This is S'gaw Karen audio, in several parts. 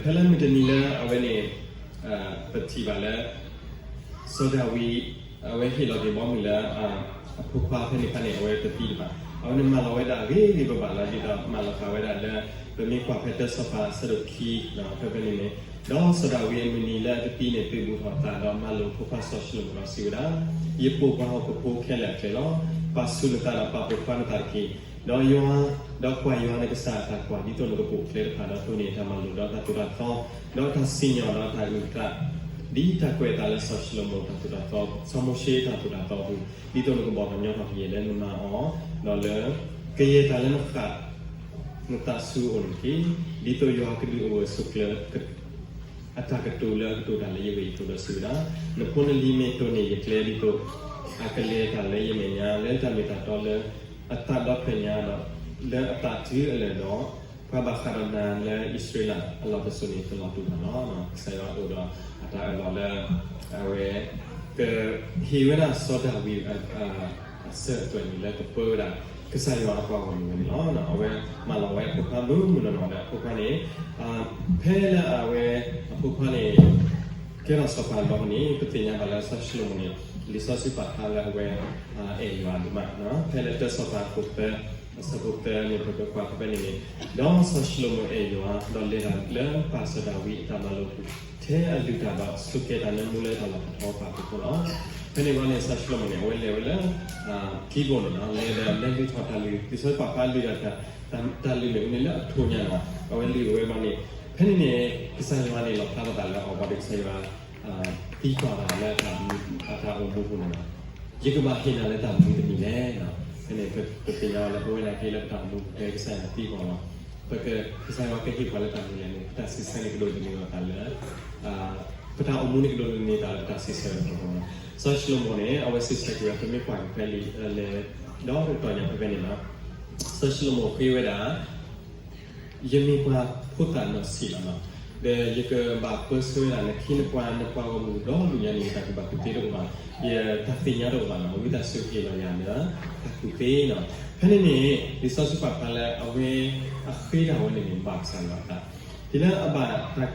ဖဲလၢမုၢ်တနံၤလၢအဝဲန့ၣ် ပထံၣ်ဘၣ်လၢ စီၤဒၤဝံး အဝဲဟ့ၣ်လီၤက့ၤဘီမုၢ်လၢ အဖိခွါဖဲန့ၣ်အခါန့ၣ် အဝဲတသံတဘၣ်. အဝဲန့ၣ်မၤလီၤဝဲဒၣ်ဂ့ၤဂ့ၤဘၣ်ဘၣ်လီၤ. ဒ်သိးမၤလီၤဃာ်ဝဲဒၣ်လၢ ပမ့ၢ်ကွၢ်ဖဲတၢ်စီၤပၤအဆၢဒိၣ်ခံ ဖဲဖဲန့ၣ်န့ၣ်, ဒီးစီၤဒၤဝံးအမုၢ်နံၤလၢအကသံန့ၣ် သုးဘူးထီၣ်အသး ဒီးမၤလိာ်အဖိခွါစီၤၡလိၤမိၣ်ဒီးစံးဝဲဒၣ်, ယပိာ်ပှၤဟီၣ်ခိၣ်ဖိခဲလၢာ်အကျဲလီၤ. ပာ်ဆူၣ်နသးဒီးပာ်ပိာ်ခွါနသးတက့ၢ်. ဒီးယွၤ, ဒီးကွၢ်ယွၤနကစၢ်အတၢ်ကွၢ် ဒ်သိးနကပိာ်အကျဲတဖၣ် ဒီးတိၢ်န့ၢ်အတၢ်မၤလိာ်ဒီးတၢ်သိၣ်တၢ်သီ, ဒီးတၢ်စံၣ်ညီၣ်ဒီးတၢ်အုၣ်အသး, ဒ်တၢ်ကွဲးအသးလၢစီၤၡလိၤမိၣ်တၢ်သိၣ်တၢ်သီ, စီၤမိၤၡ့တၢ်သိၣ်တၢ်သီအပူၤ, ဒ်သိးနကဘီၣ်ထီၣ်ညီထီၣ်ကယဲၢ်လၢနမၤအီၤ, ဒီးလၢကယဲၢ်တၢ်လၢနဃၣ် နသးဆူအအိၣ်န့ၣ်တက့ၢ်. ဒ်သိးယွၤကဒုးအိၣ်ဂၢၢ်ဆိးကျၢၤ အတၢ်ကတိၤလၢအကတိၤတၢ်လၢယဂ့ၢ်အံၤအသိးဒီးစံးဝဲဒၣ်, နဖိနလံၤမ့ၢ်တိၢ်န့ၢ်ယကျဲဒ်သိး အကလဲၤတၢ်လၢယမဲာ်ညါ လၢတၢ်မ့ၢ်တၢ်တီလၢအသးဒီဖျၢၣ်ညါဒီး လၢအသးတုၤအလၢာ်ဒီး, ပှၤဘၣ်ဃးဒီးနၤလၢအံၣ်စရ့လးအလီၢ်တစိၤန့ၣ် တလီၤတူာ်ဘၣ်လီၤ. ကစၢ်ယွၤအိၣ်ဒီးအတၢ်အၢၣ်လီၤလၢ အဝဲ ကဟ့ၣ်ဝဲဒၣ်စီၤဒၤဝံး အစၢၤအသွဲၣ်န့ၣ်လၢကပၢဝဲဒၣ် ကစၢ်ယွၤအပှၤဂီၢ်မုၢ်ဝဲန့ၣ်လီၤ. အဝဲမၤလီၤဝဲအဖိခွါမုၢ်မုၢ်နီၢ်နီၢ်ဒီးအဖိခွါန့ၣ် ဖဲလၢအဝဲအဖိခွါန့ၣ် ကဲထီၣ်စီၤပၤအလီၢ်န့ၣ် ပသ့ၣ်ညါဘၣ်လၢစီၤၡလိၤမိၣ်န့ၣ် လံာ်စီဆှံပာ်ဖျါလၢအဝဲ အဲၣ်ယွၤဒိၣ်မး, ဖဲလၢတၢစီၤပၤခိၣ်သၢ အဆၢဖိသၢန့ၣ် ပကကွၢ်ဖဲဖဲန့ၣ်န့ၣ်, ဒီးစီၤၡလိၤမိၣ်အဲၣ်ယွၤ ဒီးလဲၤတၢ်လၢပၢ်စီၤဒၤဝံးအတၢ်မၤလိာ်အပူၤ ထဲအလုၢ်တၢ်ဒီးဆိးကဲတၢ်နၢမူလၢတၢ်လီၢ်ဖးထီပာ်ဖှိၣ်အဃိလီၤ. ဖဲန့ၣ်ဘီန့ၣ် စီၤၡလိၤမိၣ်န့ၣ် အဝဲလဲၤဝဲလၢ ကံဘိၣ်န့ၣ်လီၤ. လဲၤဒီးလဲၤလုၢ်ထီၣ်တၢ်လုၢ် လံာ်စီဆှံပာ်ဖျါလုၢ်ဒီး တၢ်လုၢ်န့ၣ် အန့ၣ်လၢအထိၣ်ညါလီၤ. အဝဲလုၢ်ဝဲဘီန့ၣ် ဖဲန့ၣ်န့ၣ် ကစၢ်ယွၤန့ၣ်လီၣ်ဖျါထီၣ်အသးလၢအီၤဘၣ်ဒီး ကစၢ်ယွၤ သံကွၢ်တၢ်လၢ အတၢ်အိၣ်မူပူၤန့ၣ်လီၤ. ယကဘၣ်ဟ့ၣ်နၤလၢတၢ်မနုၤတမံၤလဲၣ်. ဖဲန့ၣ် ပသ့ၣ်ညါလၢပဝဲဒၣ်က့လၢပတၢ်အိၣ်မူပူၤ ဖဲကစၢ်ယွၤသံကွၢ်လီၤ. ပက ကစၢ်ယွၤကဟ့ၣ်ပှၤလၢတၢ်မနုၤလဲၣ်န့ၣ် ပတၢ်စံးဆၢန့ၣ်ကဒိးန့ၢ်အသးလၢ ပတၢ်အိၣ်မူန့ၣ်ကဒိးန့ၢ်အသးလၢပတၢ်စံးဆၢအဖီခိၣ်လီၤ. စီၤၡလိၤမိၣ်န့ၣ် အဝဲစံးဆၢက့ၤဝဲ ပမ့ၢ်ကွၢ်က့ၤဖဲလံာ်လဲၣ် ဒီးတတီၢ်ညါဖဲဖဲန့ၣ်လီၤ. စီၤၡလိၤမိၣ်ဃ့ဝဲဒၣ် ယမ့ၢ်ပှၤဖိသၣ်နီၢ်ဆံးလီၤ. ဒီးယကဘၣ်ပၢဆှၢဝဲဒၣ်နခ့နပှၤ နပှၤဂီၢ်မုၢ်ဒီးလၢညါန့ၣ် ယတၢ်ကူၣ်ဘၣ်ကူၣ်သ့တအိၣ်ဘၣ်, ယတၢ်သ့ၣ်ညါတအိၣ်ဘၣ်လီၤ. ဝံသးစူၤဟ့ၣ်လီၤယၤလၢတၢ်ကူၣ်သ့လီၤ. ဖဲန့ၣ်န့ၣ် လံာ်စီဆှံပာ်ဖျါလၢအဝဲအဃ့တၢ်ဝဲန့ၣ်န့ၣ် ဘၣ်ကစၢ်ယွၤအသး, တုၤလၢအဘၣ်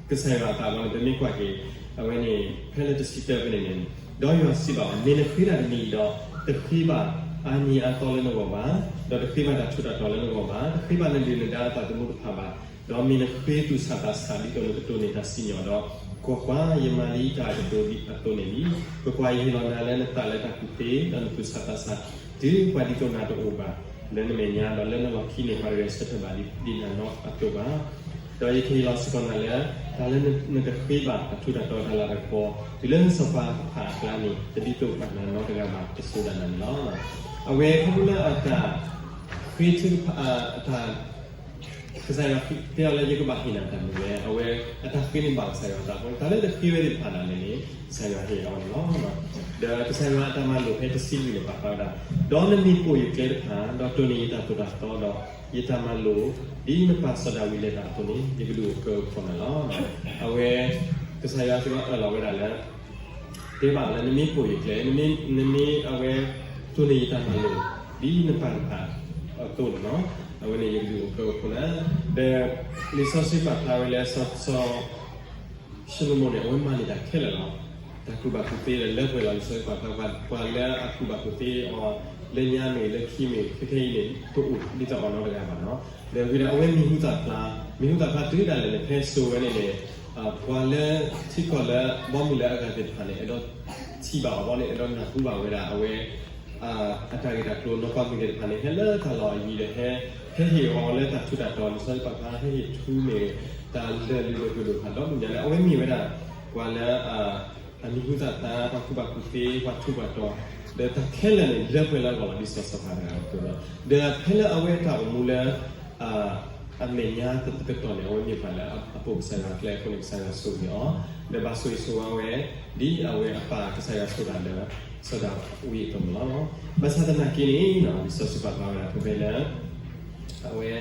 ကစၢ်ယွၤအသးဘၣ်န့ၣ် ပမ့ၢ်ကွၢ်က့ၤ အဝဲန့ၣ် ဖဲလၢတဆံတၢဖဲန့ၣ်န့ၣ်, ဒီးယွၤစံးဘၣ်အီၤ, မ့ၢ်နဃ့တၢ်တမံၤအံၤဒီး တဃ့ဘၣ်အါနံၤအါသီလၢနဂီၢ်ဘၣ်, ဒီးတဃ့ဘၣ်တၢ်ထူးတၢ်တီၤလၢနဂီၢ်ဘၣ်, တဃ့ဘၣ်နဒုၣ်နဒါအသးသမူတဖၣ်ဘၣ်, ဒီးမ့ၢ်နဃ့သူၣ်ဆးသးဆးဒ်သိးနကတိၢ်န့ၢ်တၢ်စံၣ်ညီၣ်ဒီး, ကွၢ်ကွၢ်, ယမၤလံတၢ်အကတိၤအသိးန့ၣ်လံ. ကွၢ်ကွၢ်, ယဟ့ၣ်လီၤနၤလၢနသးလၢတၢ်ကူၣ်သ့, ဒီးနသူၣ်ဆးသးဆး, တုၤပှၤဒ်သိးနၤတအိၣ်ဘၣ် လၢနမဲာ်ညါ, ဒီးလၢနလီၢ်ခံန့ၣ် ပှၤတဂၤဆၢထၢၣ်ဘၣ်ဒ်နၤနီတဂၤဘၣ်. ဒီးယကဟ့ၣ်လီၤစ့ၢ်ကီးနၤလၢ တၢ်လၢနကဃ့ဘၣ်တၢ်ထူးတၢ်တီၤတၢ်လၤတၢ်ကပီၤ တုၤလၢစီၤပၤတဖၣ်အကျါန့ၣ် တဒ်သိးဘၣ်နၤနီတဂၤဘၣ် တစိၤဒၣ်နၤန့ၣ်လီၤ. အဝဲခီဖျိလၢအတၢ်ဃ့ထုကဖၣ် အတၢ် ကစၢ်ယွၤတဲအီၤလၢယကဘၣ်ဟ့ၣ်နၤတၢ်မနုၤလဲၣ်. အဝဲအတၢ်ဃ့န့ၣ်ဘၣ်ကစၢ်ယွၤအသးအဃိ တၢ်လၢတဃ့ဝဲသ့ၣ်တဖၣ်ဒၣ်လဲာ်န့ၣ် ကစၢ်ယွၤဟ့ၣ်အီၤန့ၣ်လီၤ. ဒီးကစၢ်ယွၤအတၢ်မၤလိာ်ဖဲတဆံလွံၢ်န့ၣ် ပာ်ဖျါဝဲဒၣ်, ဒီးနမ့ၢ်ပိာ်ယကျဲတဖၣ် ဒီးတိၢ်န့ၢ်ယတၢ်သိၣ်တၢ်သီဒီး ယတၢ်မၤလိာ် ဒ်နပၢ်စီၤဒၤဝံးလဲၤတၢ်အသိးန့ၣ် ယကဒုးအိၣ်ကၢအိၣ်ခိးနၤလီၤ. အဝဲ ကစၢ်ယွၤစ့ၢ်ကီးအၢၣ်လီၤဝဲဒၣ်လၢ တဲဘၣ်လၢနမ့ၢ်ပိာ်ယကျဲ, နမ့ၢ် နမ့ၢ်အဝဲ တိၢ်န့ၢ်ယတၢ်မၤလိာ် ဒ်နပၢ်တဖၣ်အသိးန့ၣ်လီၤ. အဝဲန့ၣ်ယကဒုးအိၣ်ကၢအိၣ်ခိးနၤ. ဒီးလံာ်စီဆှံပာ်ဖျါဝဲလၢ စီၤ စီၤၡလိၤမိၣ်န့ၣ် အဝဲမၤန့ၢ်တၢ်ခဲလၢာ်လီၤ. တၢ်ကူၣ်ဘၣ်ကူၣ်သ့ဒီးလၢပှဲၤလီၤ. လံာ်စီဆှံပာ်ဖျါ ပှၤလၢအကူၣ်ဘၣ်ကူၣ်သ့အီၤ လၢညါမ့ၢ်လၢခံမ့ၢ် ခဲခဲအံၤန့ၣ် တအိၣ်ဒ်သိးအီၤနီတဂၤဘၣ်နီၤ. ဒီးဝံၤဒီးအဝဲမံၤဟူသၣ်ဖျါ, မံၤဟူသၣ်ဖျါတုၤဒၣ်လဲာ်န့ၣ် ဖဲစိၤဝဲန့ၣ်န့ၣ် ပှၤလၢထံကီၢ်လၢဘီမုၢ်လၢအဂၤသ့ၣ်တဖၣ်န့ၣ် အဲၣ်ဒိးထံၣ်ဘၣ်အီၤဘီန့ၣ် အဲၣ်ဒိးနၢ်ဟူဘၣ်ဝဲဒၣ်အဝဲ အတၢ်ဂ့ၢ်တၢ်ကျိၤ နီၢ်ပၤမုၣ်သ့ၣ်တဖၣ်န့ၣ် ဟဲလၢတၢ်လီၢ်အယံၤဒီး ဟဲ ဟဲဟ့ၣ်အီၤလၢတၢ်ထူးတၢ်တီၤ လံာ်စီဆှံပာ်ဖျါ ဟဲဟ့ၣ်ထူမ့ၢ် တၢ်လၢာ်လုၢ်ဒိၣ်ပှ့ၤဒိၣ်တဖၣ် ဒီးဒိၣ်ညါလၢ အဝဲမ့ၢ်ဝဲဒၣ် ပှၤလၢ အမံၤဟူသၣ်ဖျါ ပှၤကူၣ်ဘၣ်ကူၣ်သ့ ပှၤထူးပှၤတီၤ ဒီးတၢ်ခဲလၢာ်န့ၣ် လၢပှဲၤလၢအဂီၢ်လီၤ ဒ်စီၤစီၤပၤတဂၤအသိးလီၤ. ဒီးဖဲလၢအဝဲအတၢ်အိၣ်မူလၢ အမဲာ်ညါတကတီၢ်န့ၣ် အဝဲမ့ၢ်ပှၤလၢအပိာ်ကစၢ်ယွၤအကျဲအဃိန့ၣ် ကစၢ်ယွၤဆိၣ်ဂ့ၤအီၤ, ဒီးဘၣ်ဆိၣ်ဂ့ၤဆိၣ်ဝါဝဲ ဒ်အဝဲအပၢ်ကစၢ်ယွၤဆိၣ်တၢ်လၢ စီၤဒၤဝံးအသိးန့ၣ်လီၤ. ဘၣ်ဆၣ်သနာ်က့န့ၣ် လံာ်စီဆှံပာ်ဖျါဝဲဒၣ်ဖဲဖဲလၢ အဝဲ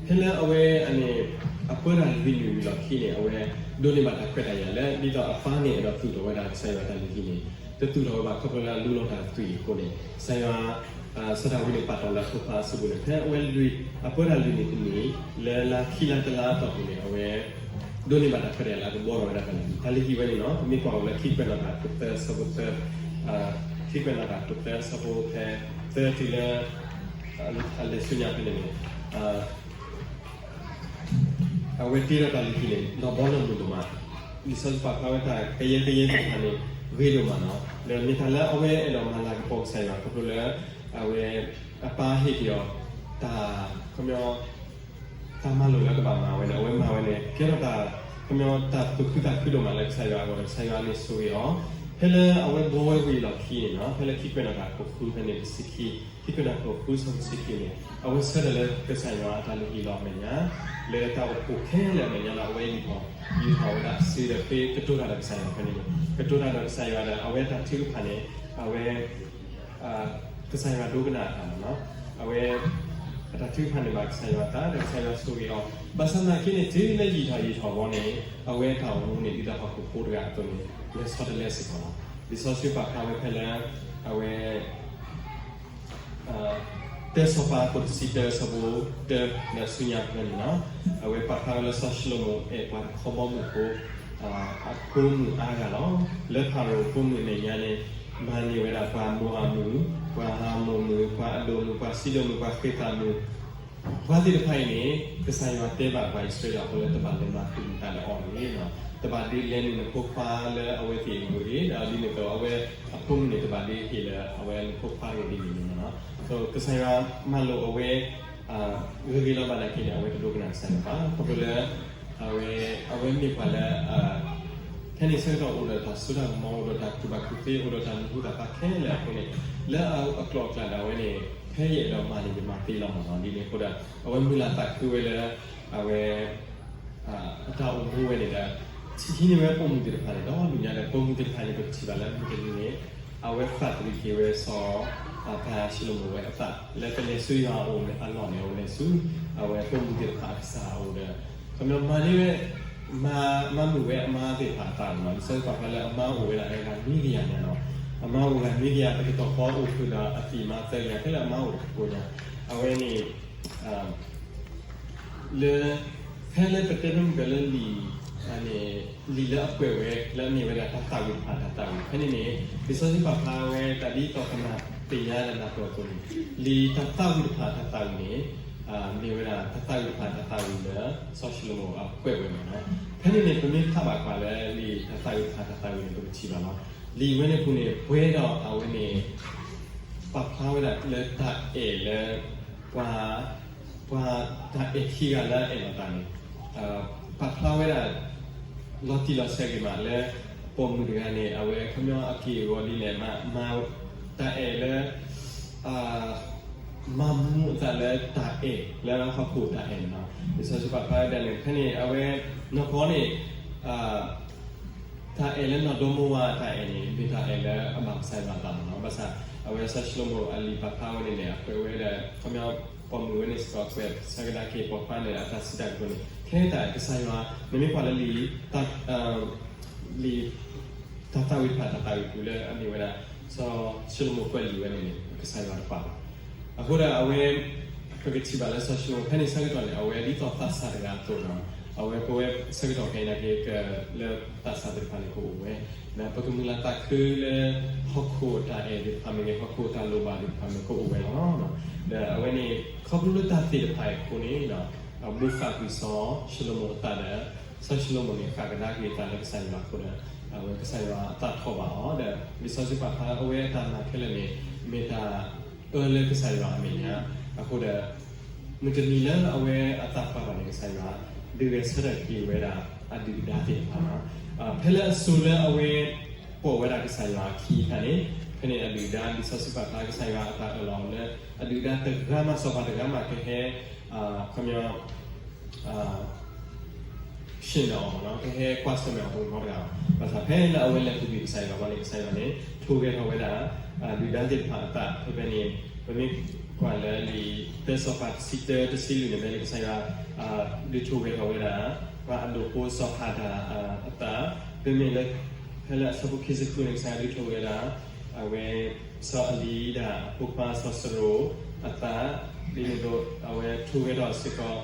ဖဲလၢအဝဲအန့ၣ် အပၢတၢ်လုၢ်ဟံၣ်နုာ်လီၢ်ခံန့ၣ် အဝဲဒိးန့ၢ်ဘၣ်တၢ်ခွဲးတၢ်ယာ်လၢ ဒ်သိးအပၢ်န့ၣ်အဲၣ်ဒိးသူၣ်ထီၣ်ဝဲဒၣ်ကစၢ်ယွၤတၢ်လုၢ်ဟံၣ်န့ၣ် တသူၣ်ထီၣ်ဝဲဘၣ်ခီဖျိလၢအလူလီၤတၢ်သွံၣ်အဃိန့ၣ် ကစၢ်ယွၤ စီၤဒၤဝံးန့ၣ် ပာ်တ့ၢ်လၢအဖိခွါအစုပူၤန့ၣ် ဖဲအဝဲလွံၢ် အပၢတၢ်လွံၢ်နံၣ်တနံၣ် လၢလါခံလါတလါအတီၢ်ပူၤန့ၣ် အဝဲ ဒိးန့ၢ်ဘၣ်တၢ်ခွဲးတၢ်ယာ်လၢအကဘှီထီၣ်ဝဲဒၣ်တၢ်လုၢ်ဟံၣ်, တၢ်လုၢ်ဟံၣ်ဝဲန့ၣ်နီၤ ပမ့ၢ်ကွၢ်အီၤလၢခံကွဲးနီၣ်တၢ်ခိၣ်သၢဆၢဖိသၢ, ခံကွဲးနီၣ်တၢ်ခိၣ်သၢဆၢဖိဖဲ သၢတုၤလၢ အလဲၤဆူညါဖဲန့ၣ်န့ၣ် အဝဲတ့ထီၣ်တၢ်လုၢ်ဟံၣ်န့ၣ် လီၤဘီလီၤမုၢ်ဒိၣ်မး, လံာ်စီဆှံပာ်ဖျါဝဲတၢ်ကယဲၢ်ကယဲၢ်သ့ၣ်တဖၣ်န့ၣ် ဂ့ၤဒိၣ်မးနီၤ, ဒီးမ့ၢ်တၢ်လၢအဝဲအဲၣ်ဒိးမၤလၤကပီၤကစၢ်ယွၤခီဖျိလၢ အဝဲ အပၢ်ဟ့ၣ်က့ၤအီၤ တၢ် ခီပညီ တၢ်မၤလိာ်လၢကဘၣ်မၤဝဲန့ၣ် အဝဲမၤဝဲန့ၣ် ကဲထီၣ်တၢ် ခီပညီ တၢ်သူၣ်ခုသးခုဒိၣ်မးလၢကစၢ်ယွၤအဂီၢ်ဒီး ကစၢ်ယွၤန့ၣ်ဆိၣ်ဂ့ၤအီၤ, ဖဲလၢအဝဲဘှီဝဲဝံၤအလီၢ်ခံန့ၣ်နီၤ ဖဲလၢခံကွဲးနီၣ်တၢ်ခိၣ်ဃုဖဲန့ၣ်တဆံခံ, ခံကွဲးနီၣ်တၢ်ခိၣ်ဃုဆၢဖိတဆံခံန့ၣ် အဝဲဆၢထၢၣ်လၢကစၢ်ယွၤအတၢ်လုၢ်ဟံၣ်လီၤအမဲာ်ညါ လၢတၢ်အိၣ်ဖှိၣ်ခဲလၢာ်အမဲာ်ညါလၢအဝဲယူာ်ထီၣ် ယူာ်ထီၣ်ဝဲဒၣ်စုဒီးဃ့ကတိၤတၢ်ဒီးကစၢ်ယွၤဖဲန့ၣ်န့ၣ် ကတိၤတၢ်ဒီးကစၢ်ယွၤဒီး အဝဲတၢ်ထုကဖၣ်န့ၣ် အဝဲ ကစၢ်ယွၤဒိကနၣ်အသးမ့ၢ်နီၤ, အဝဲ အတၢ်ထုကဖၣ်န့ၣ်ဘၣ်ကစၢ်ယွၤအသး ဒီးကစၢ်ယွၤဆိၣ်ဂ့ၤအီၤ, ဘၣ်ဆၣ်သနာ်က့န့ၣ် တုၤလၢယံာ်ထီၣ်ယံာ်ထီၣ်ဘီန့ၣ် အဝဲတၢ်အိၣ်မူန့ၣ် ဒ်သိးဟီၣ်ခိၣ်ဖိတဂၤအသိးန့ၣ် လဲၤဆီတလဲစ့ၢ်ကီးလီၤ. လံာ်စီဆှံပာ်ဖျါဝဲဖဲလၢ အဝဲ တၢ်စီၤပၤအခိၣ်တဆံတၢ အဆၢဖိတၢ ဒီးဆူညါဖဲန့ၣ်နီၤ, အဝဲပာ်ဖျါဝဲလၢစီၤၡလိၤမိၣ်အဲၣ်ပှၤတခီဘီမုၢ်ဖိ အဖိမုၣ်အါဂၤလီၤ. လၢဖၤရိၤအဖိမုၣ်အမဲာ်ညါန့ၣ် မၤန့ၢ်ဝဲဒၣ်ပှၤမိၤအၤမုၣ်, ပှၤအၤမိၣ်မုၣ်, ပှၤအဒိၣ်မုၣ်, ပှၤစံဒိၣ်မုၣ်, ပှၤဃ့ၤသးမုၣ်, ပှၤသ့ၣ်တဖၣ်အံၤန့ၣ် ကစၢ်ယွၤတဲဘၣ်ပှၤအံၣ်စရ့လးဖိလၢတဘၣ်လဲၤမၤသံၣ်မၤသးဒီးအီၤန့ၣ်, တဘၣ်ဒုးလဲၤနုာ်နဖိခွါလၢအဝဲသ့ၣ်အဂီၢ်တဂ့ၤ, ဒီးဒ်န့ၣ်အသိးအဝဲအဖိမုၣ်န့ၣ် တဘၣ်ဒုးဟ့ၣ်လၢအဝဲနဖိခွါတဂ့ၤဒ်န့ၣ်န့ၣ်လီၤ. ကစၢ်ယွၤမၤလိာ်အဝဲ ဂ့ၤဂ့ၤလီၤဘၣ်နာ်က့န့ၣ် အဝဲတဒိကနၣ်ကစၢ်ယွၤဘၣ်. ခီဖျိလၢ အဝဲ အဝဲမ့ၢ်ပှၤလၢ ဖဲန့ၣ်ဆၢကတီၢ်အိၣ်ဒီးတၢ်စိတၢ်ကမီၤ အိၣ်ဒီးတၢ်ကူၣ်ဘၣ်ကူၣ်သ့ အိၣ်ဒီးတၢ်မုာ်ဟူသၣ်ဖျါခဲလၢာ်အဃိန့ၣ် လၢအကျိၤအကျဲဒၣ်ဝဲန့ၣ် ဖဲယအဲၣ်ဒိးမၤန့ၣ် ယမၤသ့လီၤမ့ၢ်နီၤ. ဒ်န့ၣ်အဃိဒီး အဝဲမုၢ်လၢ်သးခုဝဲလၢ အဝဲ အတၢ်အိၣ်မူဝဲန့ၣ်ဒီး ဟံးန့ၢ်ဝဲပိာ်မုၣ်သ့ၣ်တဖၣ်န့ၣ် ဒီးဒုးညါဒီး ပိာ်မုၣ်သ့ၣ်တဖၣ်န့ၣ် ပကထံၣ်ဘၣ်လၢမုၢ်တနံၤန့ၣ် အဝဲသးတရံးက့ၤဝဲစီၤ ဖၤၡလိၤမိၣ်ဝဲအသး လၢကလဲၤဆူယွၤအအိၣ်အလီၢ်န့ၣ် အဝဲလဲၤဆူ အဝဲပိာ်မုၣ်သ့ၣ်တဖၣ်အကစၢ်အအိၣ်ဒီး ခီပညီမၤန့ၢ်ဝဲ မၤ မၤမုာ်ဝဲအမါသ့ၣ်တဖၣ်အသးလီၤ. လံာ်စီဆှံပာ်ဖျါလၢအမါအိၣ်ဝဲဒၣ်လၢဂၤနွံကယၤညါလီၤ. အမါအိၣ်ဂၤနွံကယၤ ပကတီၢ်ဃီအိၣ်ဃုာ်ဒီးအသံၣ်မါသၢကယၤ ဖဲလၢအမါအိၣ်တကိးညါ အဝဲန့ၣ် လၢ ဖဲလၢပတဲဖဲမုၢ်ကလၢလံာ် န့ၣ် လံာ်လၢအကွဲးဝဲလၢအမ့ၢ်ဝဲဒၣ်တၢ်သးဝံၣ်တဖၣ်တၢ်သးဝံၣ် ဖဲန့ၣ်န့ၣ် လံာ်စီဆှံပာ်ဖျါဝဲတၢ်ဒ်သိးပနၢ်သ့ၣ်ညါလၢနၢ်ပၢၢ်အသိးန့ၣ် လံာ်တၢ်သးဝံၣ်တဖၣ်တၢ်သးဝံၣ်န့ၣ် မ့ၢ်ဝဲဒၣ်တၢ်သးဝံၣ်တဖၣ်တၢ်သးဝံၣ်လၢ စီၤၡလိၤမိၣ်အကွဲးဝဲန့ၣ်လီၤ. ဖဲန့ၣ်န့ၣ် ပမ့ၢ်ဖးဘၣ်ကွၢ်လၢလံာ်တၢ်သးဝံၣ်တဖၣ်တၢ်သးဝံၣ်န့ၣ် ပကထံၣ်ဘၣ်လီၤ. လံာ်ဝဲန့ၣ်ပူၤန့ၣ် ပှဲၤဒီးအဝဲန့ၣ် ပာ်ဖျါဝဲဒၣ်လၢတၢ်အဲၣ်လၢ ပှၤ ပှၤတၢ်အဲၣ်ခံဂၤလၢအအဲၣ်လိာ်သးန့ၣ် ပာ်ဖျါဝဲဒၣ် လီၤတံၢ်လီၤဆဲးဂ့ၤမးလၢ ပိာ်မုၣ်တဂၤန့ၣ် အဝဲခီပညီအက့ၢ်အဂီၤဒ်လဲၣ် မၤ မၤတၢ်အဲၣ်လၢ မၤမူအသးလၢတၢ်အဲၣ်လၢဟီၣ်ခိၣ်တၢ်အဲၣ်န့ၣ်လီၤ. လံာ်စီဆှံပာ်ဖျါဝဲဒၣ်န့ၣ် ဖဲန့ၣ် အဝဲ နီၢ်ကီၢ်န့ၣ် တၢ်အဲၣ်လၢနီၢ်ဒီမိၢ်ဝၤအတၢ်အဲၣ်န့ၣ် မ့ၢ်တၢ်အဲၣ်လၢအဘၣ်ကစၢ်ယွၤအသးလီၤ. ဘၣ်ဆၣ် အဝဲစီၤၡလိၤမိၣ်အလံာ်ပာ်ဖျါဝဲန့ၣ်န့ၣ် အကွဲးဝဲဒၣ် ခီပညီ ပိာ်မုၣ်ဝဲန့ၣ်စ့ၢ်ကီး ကွဲးဆၢကဒါက့ၤပိာ်ခွါန့ၣ် အတၢ်စံးတၢ်ကတိၤန့ၣ် ခဲအံၤတၢ်ကစၢ်ယွၤ နမ့ၢ်ကွၢ်လၢလံာ် လံာ် တၢ်သးဝံၣ်တဖၣ် တၢ်သးဝံၣ်ပူၤလၢအမ့ၢ်ဝဲဒၣ် စီၤၡလိၤမိၣ်ကွဲးလံာ်ဝဲန့ၣ်န့ၣ် ကစၢ်ယွၤတပာ်ဘၣ်. အဃိဒီးအဝဲ ပကထံၣ်ဘၣ်လၢစီၤၡလိၤမိၣ် ဖဲန့ၣ်ဆၢကတီၢ်န့ၣ် အဝဲဒ်သိးသးစၢ်တဂၤအသိးလီၤ. အဝဲပဝဲဆၢကတီၢ်ခဲအံၤန့ၣ်က့ လၢသးစၢ်သ့ၣ်တဖၣ်န့ၣ်ကအိၣ်ဝဲ ဒီးပကမုၢ်လၢ်သးခုလၢ ဟီၣ်ခိၣ်တၢ်အဲၣ်သ့ၣ်တဖၣ်မ့ၢ်ဂ့ၤ ဟီၣ်ခိၣ်တၢ်လိၣ်ဘၣ်သ့ၣ်တဖၣ်မ့ၢ်ကအိၣ်ဝဲလီၤ. ဒီးအဝဲန့ၣ် ခီဖျိလၢတၢ်သ့ၣ်တဖၣ်အံၤအဃိန့ၣ် အဘိးဃာ်ကွံာ်စီၤၡလိၤမိၣ်အသးဒီး စီၤၡလိၤမိၣ်န့ၣ် ဃၣ်ကဒါက့ၤအသးလၢကစၢ်ယွၤအဃိဒီး အဝဲကစၢ်ယွၤအသးထီၣ်ဘၣ်အီၤဒီး လံာ်စီဆှံပာ်ဖျါအဝဲအတၢ်မၤခဲလၢာ်န့ၣ် မ့ၢ်တၢ်အၢလၢကစၢ်ယွၤအမဲာ်ညါ အဃိဒီး မုၢ်တနံၤလၢအဝဲအသးပှၢ်ဘၣ်န့ၣ် ကစၢ်ယွၤ ဒုးဂဲၤဆၢထၢၣ်က့ၤဝဲဒၣ်အဒုၣ်အဒါသ့ၣ်တဖၣ်လီၤ. ဖဲလၢအစိၤလၢအဝဲ ပိာ်ဝဲဒၣ်ကစၢ်ယွၤအခံအခါန့ၣ် ဖဲန့ၣ်အဒုၣ်အဒါ လံာ်စီဆှံပာ်ဖျါကစၢ်ယွၤအတၢ်အၢၣ်လီၤလၢ အဒုၣ်အဒါတဂၤမး စီၤပၤတဂၤမး ကဟဲ ခီပညီ ဆ့ၣ်နီၤအီၤ ကဟဲကွၢ်ဆၢၣ်မဲာ်အီၤနီတဂၤဘၣ်. ဘၣ်ဆၣ်ဖဲလၢအဝဲလဲၤပူၤကွံာ်ကစၢ်ယွၤဘၣ်န့ၣ် ကစၢ်ယွၤန့ၣ် ထိၣ်ဂဲၤထီၣ်ဝဲဒၣ် ဒုၣ်ဒါသ့ၣ်တဖၣ်အသး ဖဲဖဲန့ၣ် ပမ့ၢ်ကွၢ်လၢလံာ်သၢစီၤပၤတဆံတၢတဆံလွံၢ်န့ၣ် ဖဲန့ၣ်ကစၢ်ယွၤ ဒုးထိၣ်ဂဲၤထီၣ်ဝဲဒၣ် ပှၤအဒိၣ်ဖိစီၤဟၤဒၣ်အသး ဖဲမ့ၢ်လၢ ဖဲလၢအဆၢဖိခံဆံဃုန့ၣ် ကစၢ်ယွၤဒုးထိၣ်ဂဲၤဒၣ် အဝဲ စီၤအလံၤဒၣ်အဖိခွါစီၤစရိၤအသး, ဒ်န့ၣ်အသိး အဝဲထိဝဲထီၣ်စ့ၢ်ကီး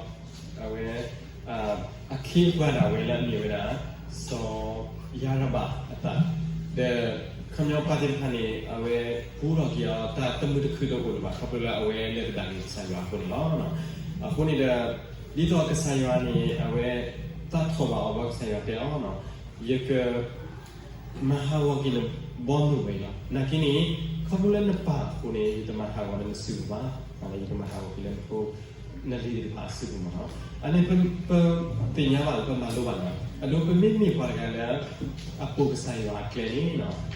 အဝဲ အခ့အပှၤဒၣ်ဝဲလၢအမ့ၢ်ဝဲဒၣ် စီၤယၤရဘၣ်အသး, ဒီးခီပညီပှၤသ့ၣ်တဖၣ်န့ၣ် အဝဲပူထီၣ်က့ၤအီၤ တၢ်တမုာ်တခုးတအိၣ်လၢၤဘၣ် ခီဖျိလၢအဝဲလဲၤသဒၣ်က့ၤကစၢ်ယွၤအဃိန့ၣ်လီၤ. အဃိန့ၣ်ဒီး ဒ်သိးကစၢ်ယွၤန့ၣ် အဝဲသးထီၣ်ဘၣ်အီၤဘၣ် ကစၢ်ယွၤတဲအီၤ, ယက မၤဟးဂီၤက့ၤနဘီမုၢ်ဝဲအံၤလီၤ. နာ်က့န့ၣ် ခီဖျိလၢနပၢ်အဃိန့ၣ် ယတမၤဟးဂီၤလၢနစုပူၤဘၣ်, ယကမၤဟးဂီၤက့ၤလၢနဖိ နလံၤသ့ၣ်တဖၣ်အစုပူၤမ့ၢ်နီၤ. အန့ၣ် ပသ့ၣ်ညါဘၣ်လၢပမၤလိဘၣ်လီၤ. အဒိပမ့မ့ၢ်ပှၤတဂၤလၢ အပိာ်ကစၢ်ယွၤအကျဲန့ၣ်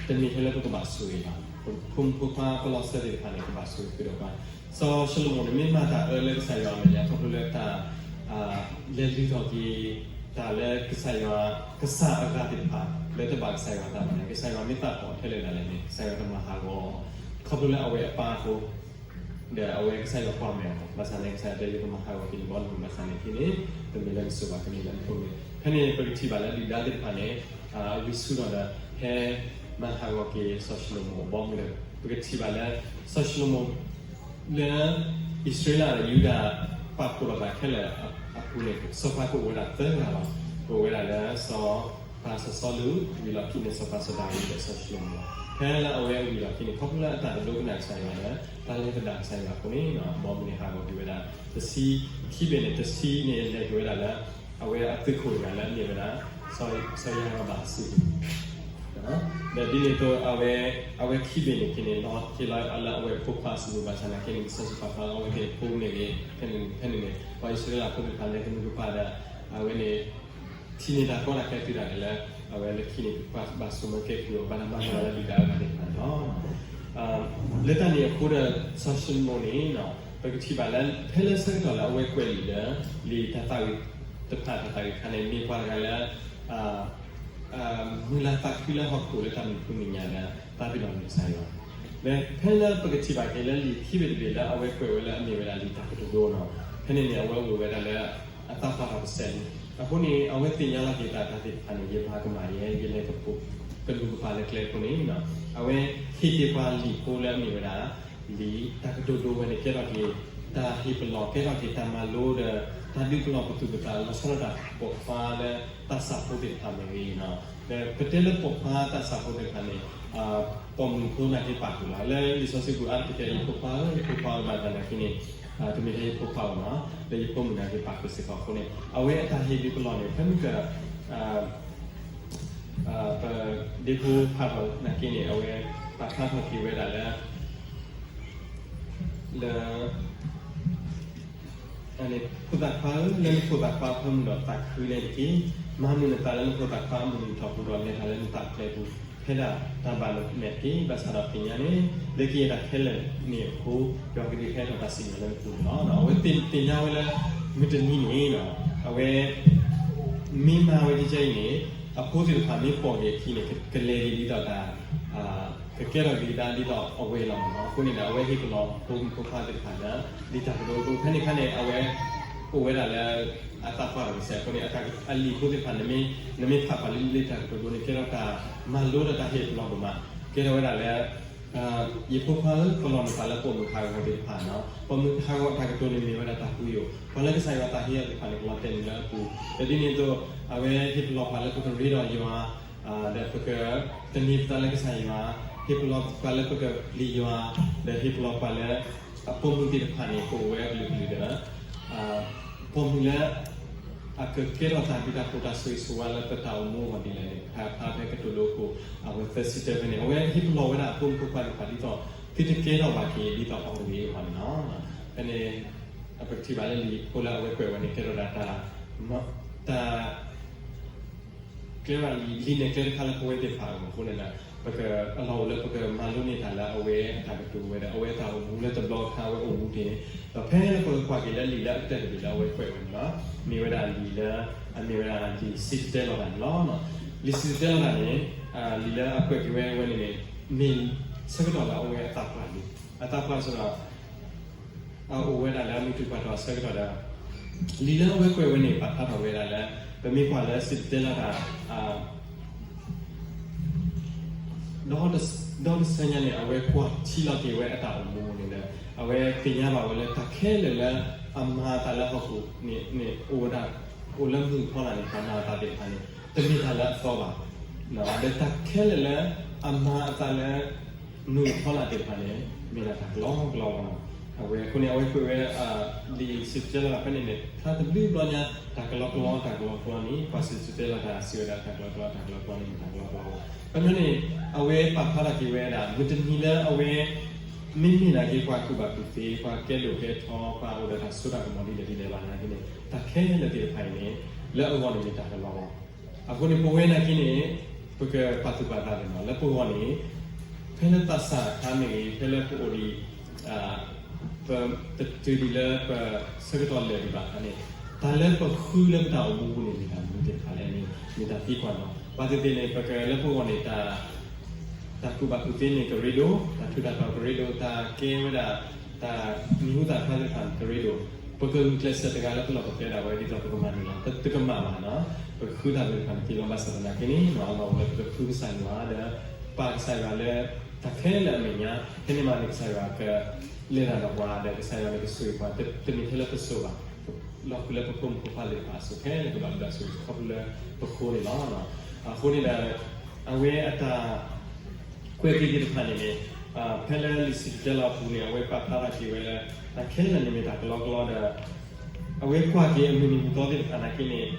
တမ့ၢ်ထဲလၢပကဘၣ်ဆိၣ်ဂ့ၤဘၣ်. ပဖိမုၣ်ဖိခွါပလီၢ်စၢၤသ့ၣ်တဖၣ်န့ၣ် ကဘၣ်ဆိၣ်ဂ့ၤဃုာ်ဒီးပှၤ စီၤၡလိၤမိၣ်န့ၣ်မ့ၢ်မၤတၢ်အၢလၢကစၢ်ယွၤအမဲာ်ညါ ခီဖျိလၢတၢ် လဲၤလုၢ်ထီၣ်က့ၤ တၢ်လၢကစၢ်ယွၤ ကစၢ်အဂၤသ့ၣ်တဖၣ် လၢတဘၣ်ကစၢ်ယွၤအသးဘၣ်န့ၣ် ကစၢ်ယွၤမ့ၢ်သးထီၣ်ထဲလဲၣ်ဒၣ်လဲၣ်န့ၣ် ကစၢ်ယွၤကမၤဟးဂီၤ ခီဖျိလၢအဝဲအပၢ်အဃိ ဒီးအဝဲကစၢ်ယွၤကွၢ်မဲာ်အီၤ ဘၣ်ဆၣ်န့ၣ် ကစၢ်ယွၤတဲ ယကမၤဟးဂီၤက့ၤနဘီမုၢ်ဘၣ်ဆၣ်န့ၣ် ကန့ၣ် တမ့ၢ်လၢနစိၤဘၣ် တမ့ၢ်လၢနဖိမ့ၢ် ဖဲန့ၣ် ပကထံၣ်ဘၣ်လၢလံာ်ဒၣ်သ့ၣ်တဖၣ်န့ၣ် ဝံၤဆူၣ်ထီၣ်ဒီး ဟဲမၤဟးဂီၤက့ၤစီၤၡလိၤမိၣ်အဘီမုၢ်ဒီး ပကထံၣ်ဘၣ်လၢ စီၤၡလိၤမိၣ် လၢ အံၣ်စရ့လးဒီးယူဒၤ ပာ်ဖှိၣ်လိာ်သးခဲလၢာ်အပူၤန့ၣ် စီၤပၤကအိၣ်ဝဲဒၣ်သၢဂၤလီၤ. ကအိၣ်ဝဲဒၣ်လၢ စီၤပၤစီၤစီလူး ဝံၤလီၢ်ခံန့ၣ် စီၤပၤစီၤဒၤဝံးဒီးစီၤၡလိၤမိၣ်လီၤ. ဖဲလၢအဝဲဝံၤလီၢ်ခံန့ၣ် ခီဖျိလၢအတၢ်တဒိကနၣ်ကစၢ်ယွၤဒီး တၢ်လဲၤသဒၣ်ကစၢ်ယွၤအဃိန့ၣ် ဘီမုၢ်န့ၣ်ဟးဂီၤက့ၤဝဲဒၣ် တဆံ ခံဘ့ၣ်န့ၣ် တဆံန့ၣ် လဲၤက့ၤဝဲဒၣ်လၢ အဝဲအသုးခိၣ်တဂၤလၢအမ့ၢ်ဝဲဒၣ် စီၤယၤရဘၣ်အစုပူၤ ဒီးဒ်န့ၣ်အသိး အဝဲခံဘ့ၣ်န့ၣ်က့ၤန့ၣ် လီၤက့ၤလီၤလၢအဝဲအဖိခွါအစုပူၤ ဘၣ်ဆၣ်နာ်က့န့ၣ် စီၤၡပၤဖးလီၤအဝဲသ့ၣ်ဖိမ့ၢ်ဂ့ၤ ဖဲန့ၣ်န့ၣ် ပှၤအံၣ်စရ့လးဖိသ့ၣ်တဖၣ်လဲၤကမူးကပၤဒီး အဝဲန့ၣ် ထံၣ်န့ၢ်တၢ်ကီတၢ်ခဲတုၤဒၣ်လဲာ်လၢ အဝဲလၢခံန့ၣ် ပှၤဘၣ်ဆိၣ်မၢကဲကုၢ်အီၤ ဘၣ်တၢ်မၤမုာ်လၢဒုၣ်ဒါအဂၤသ့ၣ်တဖၣ်န့ၣ်လီၤ. လၢတၢ်န့ၣ်အဃိဒီး စီၤၡလိၤမိၣ်န့ၣ် ပကထံၣ်ဘၣ်လၢ ဖဲလၢဆၢကတီၢ်လၢအဝဲကွဲးလံာ်လၢ လံာ်တၢ်သးဝံၣ်တဖၣ်တၢ်သးဝံၣ်တခါန့ၣ် မ့ၢ်ပှၤတဂၤလၢ မုၢ်လၢ်သးခုလၢဟီၣ်ခိၣ်လၢတၢ်မုာ်ဖံးမုာ်ညၣ်ဒီး သးပ့ၤနီၣ်န့ၢ်ကစၢ်ယွၤ, ဒီးဖဲလၢပကထံၣ်ဘၣ်က့ၤလၢလံာ်ခံဘ့ၣ်တဘ့ၣ်လၢအဝဲကွဲးဝဲလၢအမ့ၢ်ဝဲဒၣ်လံာ်တၢ်ကတိၤဒိန့ၣ်, ဖဲန့ၣ်န့ၣ် အဝဲအိၣ်ဝဲဒၣ်လၢ အသးပှၢ်ထီၣ်ကစဲးလံ. အဃိန့ၣ် အဝဲသ့ၣ်ညါလီၤက့ၤသးတၢ်သ့ၣ်တဖၣ်န့ၣ် ယဘၣ်ကမၣ်ယဲ ယလဲၤကပိာ်ကလူးကပၤလၢကျဲအဃိန့ၣ်, အဝဲဟ့ၣ်က့ၤပှၤလံာ်ဖိလၢအမ့ၢ်ဝဲဒၣ် လံာ်တၢ်ကတိၤဒိဝဲန့ၣ် ကဲထီၣ်က့ၤ တၢ်ဟ့ၣ်ပလီၢ် ကဲထီၣ်က့ၤတၢ်မၤလိဒီး တၢ်ဒုးပလီၢ်ပသူၣ်ပသးလီၤဆီဒၣ်တၢ် ပိာ်ခွါလၢသးစၢ်ဖိသ့ၣ်တဖၣ်မ့ၢ်ဂ့ၤ, ဒီးပတဲလၢပိာ်ခွါသးစၢ်ဖိသ့ၣ်တဖၣ်န့ၣ် ပိာ်မုၣ်ဖိနာ်က့ပာ်ဃုာ်လီၤ. လၢလံာ်စီဆှံပူၤအါတက့ၢ်တဲ ယဖိခွါဧၢ, ယဖိခွါဧၢ ဘၣ်ဆၣ်နာ်က့န့ၣ် တမ့ၢ်ထဲယဖိခွါဧိၤမး, လၢယဖိမုၣ်နာ်က့ပာ်ဃုာ်စ့ၢ်ကီးအဃိန့ၣ် အဝဲအတၢ်ဟ့ၣ်ဒုးပလီၢ်န့ၣ် ဖဲမုၢ်က ပဒ့ဖိဖးထီၣ်နာ်က့န့ၣ် အဝဲပာ်ဖျါထီၣ်က့ၤဝဲဒၣ်လၢ လၢ ဖိသၣ်ခွါဧၢ, လၢနဖိသၣ်ခွါအဖၢမုၢ်ဒီးသးခုလၢနက့ၤ, မၤမုာ်နသးလၢနဖိသၣ်ခွါအမုၢ်နံၤထီၣ်ပူၤဒီး လဲၤတၢ်လၢနသးကျဲပူၤ, ဖဲဒၣ်တၢ်ဘၣ်လၢမဲာ်တက့ၢ်. ဘၣ်ဆၣ်ဒီးသ့ၣ်ညါန့ၣ် လၢကယဲၢ်တၢ်ခဲလၢာ်န့ၣ်အဃိ, ယွၤကဒုးဟဲထီၣ်တၢ်စံၣ်ညီၣ်လၢနပူၤန့ၣ်လီၤ. အဝဲသ့ၣ်ညါဝဲလၢ မုၢ်တနံၤန့ၣ် အဝဲ မ့ၢ်မၤဝဲဒ်အံၤန့ၣ် အဖိသ့ၣ်တဖၣ်မ့ၢ်ပိာ်က့ၤအခံန့ၣ် ကလဲၤက့ၤဒ်သိးတၢ် ကကဲထီၣ်က့ၤဒၣ်ဒ်သိးအဝဲလီၤမ့ၢ်နီၤ. အဃိန့ၣ်ဒီး အဝဲဟ့ၣ်ပလီၢ်ဖိမုၣ်ဖိခွါသ့ၣ်တဖၣ်လၢ လံာ်တၢ်ကတိၤဒိ ဖဲန့ၣ်အခါန့ၣ် အဝဲ အိၣ်ဝဲဒၣ်လၢ အသးပှၢ်တကစဲးအဃိန့ၣ် အလံာ်ဖိသ့ၣ်တဖၣ် နမ့ၢ်ဖးကွၢ်လၢလံာ်တၢ်ကတိၤဒိန့ၣ် ကဲထီၣ်တၢ်မၤလိဒီးတၢ်ဟ့ၣ်ပလီၢ်ဒိၣ်မး, ကဲထီၣ်ဝဲဒၣ်လၢ ယဖိခွါဧၢ, ပလီၢ်နသးလၢပိာ်မုၣ်ဟးဂီၤသ့ၣ်တဖၣ်န့ၣ်, ပိာ်မုၣ်ဟးဂီၤတၢ်ကတိၤန့ၣ်မ့ၢ်ဝဲဒၣ်တၢ်ကူယိာ်, ပှၤလၢကစၢ်ယွၤတၢ်ဟ့ၣ်အီၤသ့ၣ်တဖၣ်န့ၣ် ကလီၤတဲာ်န့ၣ်လၢအပူၤ, ဒီးဒ်န့ၣ်အသိး အဝဲဟ့ၣ်ပလီၢ်ပှၤလၢပကရ့ဒီးယွၤ ဒီးပကသန့ၤပသးလၢကစၢ်ယွၤ, ဟ့ၣ်ပလီၢ်ပှၤလၢပကပျံၤယွၤ, ဒီးဟ့ၣ်ပလီၢ်ပှၤလၢ အပိာ်မုၣ်သ့ၣ်တဖၣ်န့ၣ် ကအိၣ်ဝဲအကလုာ်ကလုာ်ဒီး ပိာ်မုၣ်လၢ အကကဲထီၣ်တၢ်ဘျုးတၢ်ဖှိၣ်တၢ်ဆိၣ်ဂ့ၤဆိၣ်ဝါလၢ ပတၢ်အိၣ်မူအဂီၢ်ဒ်လဲၣ်န့ၣ် ဖးဖဲကတိၤဒိအခိၣ် အဝဲသၢဆံတၢဖဲန့ၣ် အဝဲဟ့ၣ်ပလီၢ်ဝဲဒၣ်အဖိမုၣ်ဖိခွါသ့ၣ်တဖၣ်ဒ်သိး သုတကဲထီၣ်ဘၣ်က့ၤဒ်သိးအီၤတဂ့ၤအဂီၢ်န့ၣ်လီၤ. ဖဲန့ၣ် ပကထံၣ်ဘၣ်လၢလံာ်ဖိလၢအဝဲကွဲးဝဲန့ၣ် ကဲထီၣ်ဒၣ်တၢ် တၢ် ကျဲဘၣ်လံာ်နဲၣ်ကျဲတခါလၢပဝဲသ့ၣ်တဖၣ်အဂီၢ်အဃိန့ၣ်ဒီး ပကအလီၢ်အိၣ်လၢပကမၤလိန့ၢ်တၢ်လၢအဝဲအတၢ်ကတိၤဝဲဒီး အဝဲအတၢ်အိၣ်မူလၢတဘျီအခါ အဝဲအိၣ်မူဒ်န့ၣ်, ဒီးဖဲလၢပကကွၢ်က့ၤလၢလံာ်လၢအကတၢၢ်တဘ့ၣ်လၢအဝဲကွဲးဝဲန့ၣ်လီၤ. မ့ၢ်ဝဲဒၣ်လံာ်လၢ အမ့ၢ်ဝဲဒၣ်လံာ်စံၣ်တဲၤတဲလီၤတၢ်န့ၣ်လီၤ. လံာ်စံၣ်တဲၤတဲလီၤတၢ်န့ၣ် လံာ်လၢအကွဲးက့ၤဝဲဝဲန့ၣ်န့ၣ် မ့ၢ်ဆၢကတီၢ်လၢအဝဲအသးပှၢ်လံ, အသးပှၢ်စ့ၢ်ကီး အအိၣ်ဝဲဒၣ်လၢအမုၢ်တူာ်ပှၢ်ထီၣ်အဆၢကတီၢ်ဒီး လံာ်လၢအဝဲကွဲးဝဲန့ၣ် ပာ်ဖျါထီၣ်ဝဲဒၣ်လၢ ပမ့ၢ်ကွၢ်လၢစံၣ်တဲၤတဲလီၤတၢ် ဒီး ဒီးတဆၢညါန့ၣ် အဝဲကွၢ်ထံလီၤက့ၤဝဲအတၢ်အိၣ်မူန့ၣ်ဒီး အဝဲသ့ၣ်ညါဘၣ်ဝဲလၢတၢ်ခဲလၢာ်လၢအမၤအသးလၢဟီၣ်ခိၣ်န့ၣ် အိၣ်ဝဲဒၣ် အိၣ်လၢမုၢ်ဖီလာ်န့ၣ် တၢ်မၤအသးသ့ၣ်တဖၣ်န့ၣ် တမ့ၢ်တၢ်လၢအသီဘၣ်. ဒီးတၢ်ခဲလၢာ်လၢအမၤအသးလၢ မုၢ်ဖီလာ်သ့ၣ်တဖၣ်န့ၣ် မ့ၢ်ဒၣ်တၢ်ကလီကလီလီၤ. အဝဲအဃိန့ၣ် အဝဲကွဲးဝဲ လံာ်စံၣ်တဲၤတဲလီၤတၢ်ဖဲန့ၣ်န့ၣ် ဖျါတဘျုးဘျီညါ တၢ်ကလီကလီ တၢ်ကလီကလီန့ၣ် ပှၤစံၣ်တဲၤတဲလီၤတၢ်စံးဝဲဒၣ် တၢ်ကလီကလီ တၢ်ကလီကလီန့ၣ် မ့ၢ်တၢ်ကလီကလီလီၤ. ခီဖျိန့ၣ် အဝဲပာ်ဖျါထီၣ်က့ၤဝဲဒၣ် မုၢ်တနံၤလၢအဝဲ မ့မ့ၢ်နာ်က့ ပှၤကူၣ်ဘၣ်ကူၣ်သ့ ပှၤကဲဒိၣ်ကဲထီ ပှၤအိၣ်ဒီးတၢ်စိတၢ်ကမီၤဒ်လဲၣ်ဒ်လဲၣ်ဘၣ်နာ်က့န့ၣ် တၢ်ခဲလၢာ်သ့ၣ်တဖၣ်အံၤန့ၣ် လၢအဂီၢ်န့ၣ်မ့ၢ်တၢ်ကလီလီၤ. အဃိန့ၣ် ပဝဲနာ်က့န့ၣ် ပကပာ်သူၣ်ပာ်သးန့ၣ်လီၤ. လၢပဂီၢ်န့ၣ် ဖဲလၢသးစၢ်အခါမ့ၢ်ဂ့ၤ ဖဲလၢပအိၣ်ဒံး ပတတုၤဒံးလၢပဆၢကတီၢ်လၢာ်ဒံးဘၣ်အခါန့ၣ် တၢ်လၢပဃုလၢပတၢ်အိၣ်မူပူၤန့ၣ် မ့ၢ်တၢ်မနုၤသ့ၣ်တဖၣ်လဲၣ်န့ၣ် မ့ၢ်တၢ်သံကွၢ်လီၤ. ဘၣ်သ့ၣ်သ့ၣ်န့ၣ် ပကလၢပဂီၢ်န့ၣ် တၢ်ကူၣ်ဘၣ်ကူၣ်သ့န့ၣ်ကရ့ဒိၣ်, တၢ်ထူးတၢ်တီၤကရ့ဒိၣ်, တၢ်ကဲဝဲဒၣ် တၢ်မံၤဟူသၣ်ဖျါသ့ၣ်တဖၣ်န့ၣ်ကရ့ဒိၣ်, ပကဂုာ်ကျဲးစၢးတဂၤလၢပလီၢ်ပကျဲဒၣ်ဝဲ ဒ်သိးပကမၤန့ၢ်လီၤ. တကမၣ်ဘၣ်နီၤ, ပဃုတၢ်သ့ၣ်တဖၣ်န့ၣ်သ့လီၤ. ဘၣ်ဆၣ်သနာ်က့န့ၣ် အလီၢ်အိၣ်လၢပကဃုကစၢ်ယွၤဒီး ပာ်ကစၢ်ယွၤလၢ တၢ်ခဲလၢာ်အမဲာ်ညါ, ဖဲန့ၣ်မးန့ၣ် ကစၢ်ယွၤကလဲၤတၢ်ဒီးပှၤဒီး ကစၢ်ယွၤန့ၣ်ကဆိၣ်ဂ့ၤပှၤ တမ့ၢ်ထဲလၢပစိၤဘၣ်, လီၢ်ဃုာ်လၢပဖိမုၣ်ဖိခွါသ့ၣ်တဖၣ်အစိၤခဲလၢာ်ကဘၣ်ဒုးဆိၣ်ဂ့ၤခီဖျိလၢပဃိန့ၣ်လီၤ. အဃိန့ၣ်ဒီး အဝဲအတၢ် ကွဲးက့ၤသ့ၣ်တဖၣ်န့ၣ်န့ၣ် ဖဲလၢလံာ်စံၣ်တဲၤတဲလီၤအပူၤန့ၣ် အဝဲပာ်ဖျါထီၣ်က့ၤဝဲလၢ တၢ်ခဲလၢာ်န့ၣ်မ့ၢ်တၢ်ကလီကလီဒီး အဝဲကွၢ်က့ၤအမုၢ်နံၤမုၢ်သီသ့ၣ်တဖၣ်နာ်က့န့ၣ်